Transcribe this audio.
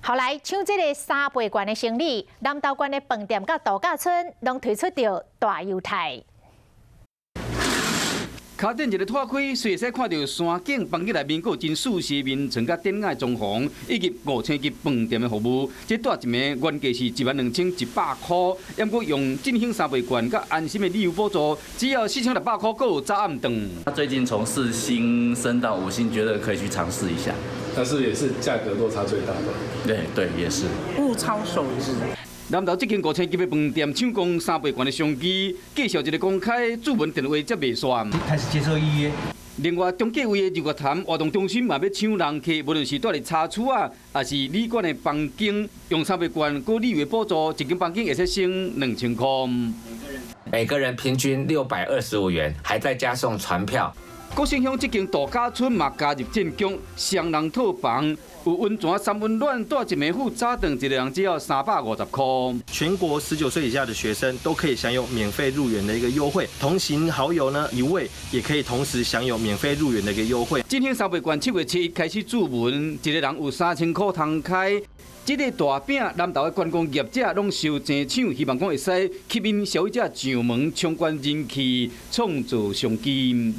後來搶這个三倍券的生理，南投縣的飯店佮度假村攏推出著大優待。跤頂一个拖開，隨時看著山景，房間內面閣有真舒適眠床佮典雅裝潢，以及五星級飯店的服務。這蹛一暝原價是12,100箍，毋過用振興三倍券佮安心的旅遊補助，只要4600箍，閣有早暗頓。他最近從四星升到五星，覺得可以去嘗試一下。但是也是價格落差最大的。對對，也是。物超所值。南投這間五星級的飯店搶攻三倍券的商機，繼續一个公開注文電話才袂煞。開始接受預約。另外，中價位的日月潭活動中心嘛欲搶人客，無論是蹛佇茶厝仔，抑是旅館的房間，用三倍券閣旅遊補助，一間房間會使省2000箍。每個人平均625元，還再加送船票。國姓鄉這間度假村嘛加入戰局，雙人套房有溫泉三溫暖，蹛一暝赴早頓，一个人只要350箍。全國19歲以下的學生都可以享有免費入園的一個優惠，同行好友呢一位也可以同時享有免費入園的一個優惠。振興三倍券7月7日開始注文，一個人有3000箍通開。這个大餅，南投的觀光業者攏相爭搶，希望講會使吸引消費者上門衝關人氣，創造商機。